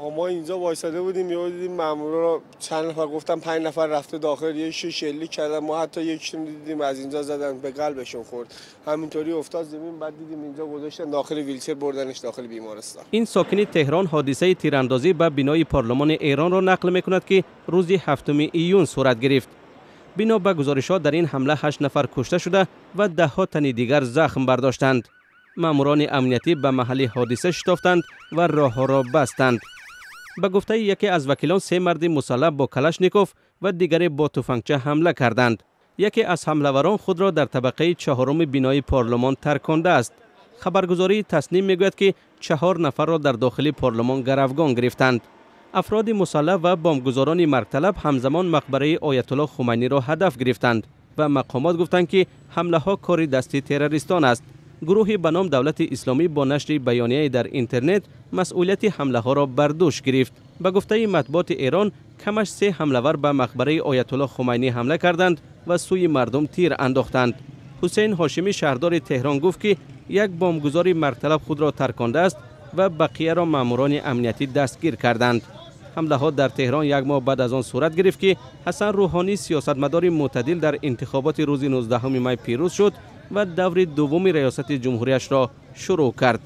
آقا ما اینجا وایساده بودیم، یهو دیدیم مامورا چند نفر، گفتم 5 نفر رفته داخل، یه شلیک کردن، ما حتی یکیشون دیدیم از اینجا زدن به قلبشون خورد، همینطوری افتاد زمین. بعد دیدیم اینجا گذاشتن داخل ویلچر، بردنش داخل بیمارستان. این ساکن تهران حادثه تیراندازی به بنای پارلمان ایران را نقل میکند که روز 7 ایون صورت گرفت. بنا به گزارشات در این حمله 8 نفر کشته شده و ده ها تن دیگر زخم برداشتند. ماموران امنیتی به محل حادثه شتافتند و راه را بستند. به گفته یکی از وکیلان، 3 مرد مسلح با کلاشنیکوف و دیگری با تفنگچه حمله کردند. یکی از حمله‌وران خود را در طبقه 4 بنای پارلمان ترکانده است. خبرگزاری تسنیم میگوید که 4 نفر را در داخل پارلمان گروگان گرفتند. افراد مسلح و بمبگذاران مرگطلب همزمان مقبره آیت الله خمینی را هدف گرفتند و مقامات گفتند که حمله ها کار دستی تروریستان است. گروهی به نام دولت اسلامی با نشر بیانیه در اینترنت مسئولیت حمله ها را بر دوش گرفت. به گفته مطبوعات ایران، کمش 3 حمله ور به مقبره آیت الله خمینی حمله کردند و سوی مردم تیر انداختند. حسین هاشمی، شهردار تهران، گفت که یک بمبگذار مرگطلب خود را ترکانده است و بقیه را ماموران امنیتی دستگیر کردند. حمله ها در تهران یک ماه بعد از آن صورت گرفت که حسن روحانی، سیاستمدار معتدل، در انتخابات روز 19 می پیروز شد و دور دوم ریاست جمهوریش را شروع کرد.